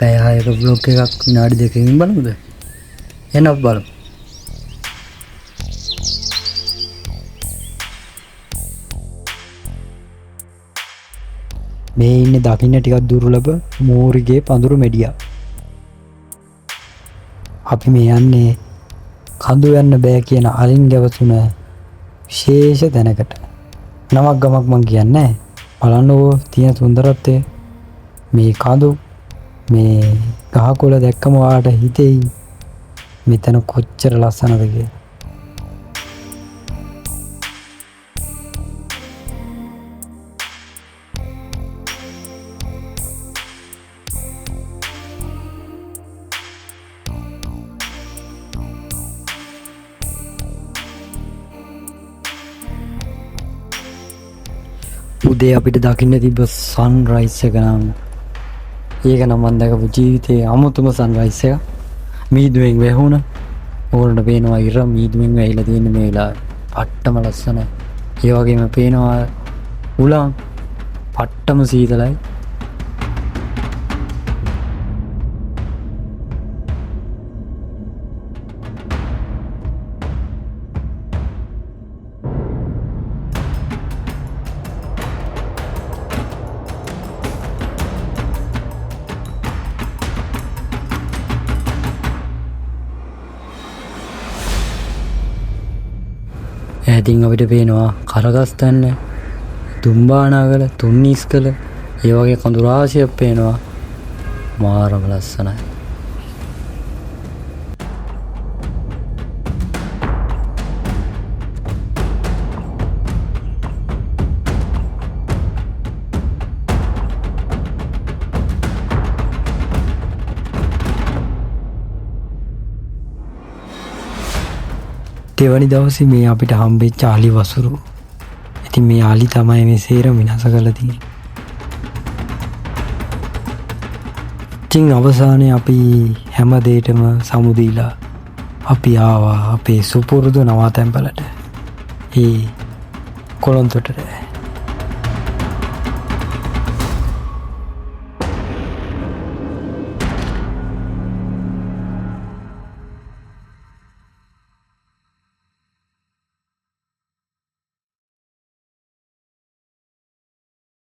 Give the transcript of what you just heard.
පැය 6ක ව්ලොග් එකක් විනාඩි 2කින් බලමුද? එහෙනම් අපි බලමු. මේ ඉන්නේ දකින්න ටිකක් දුර්ලභ මෝරිගේ පඳුරු මෙඩියා. අපි මේ යන්නේ කඳු යන්න බෑ කියන අලින් ගැවසුන විශේෂ තැනකට. නමක් ගමක් මං කියන්නේ නෑ. බලන්නකෝ තියෙන සුන්දරත්වය. මේ කඳු මේ ගහකොළ දැක්කම ඔයාලට හිතෙයි මෙතන කොච්චර ලස්සනද කියලා. උදේ අපිට දකින්න තිබ්බ සන්රයිස් එක නම් ඒක නම් මං දැකපු ජීවිතේ අමුතුම සන්රයිස් එක. මීදුවෙන් වැහුණ. ඕගොල්ලන්ට පේනවා ඉර මීදුවෙන් වැහිලා තියෙන මේ වෙලාවේ. පට්ටම ලස්සනයි. ඒ වගේම පේනවා උලන් පට්ටම සීතලයි. ඈතින් අපිට පේනවා කරගස්තැන්න, තුම්බානාගල, තුන්නිස්කල, ඒ වගේ කඳු රාශියක් පේනවා. මාරම ලස්සනයි. දෙවනි දවසේ මේ අපිට හම්බෙච්ච අලි වසුරු. ඉතින් මේ අලි තමයි මේ සේරම විනාශ කරලා තියෙන්නේ. ඉතින් අවසානයේ අපි හැම දෙයකටම සමු දීලා අපි ආවා අපේ සුපුරුදු නවාතැන්පලට. ඒ කොළොන්තොටට.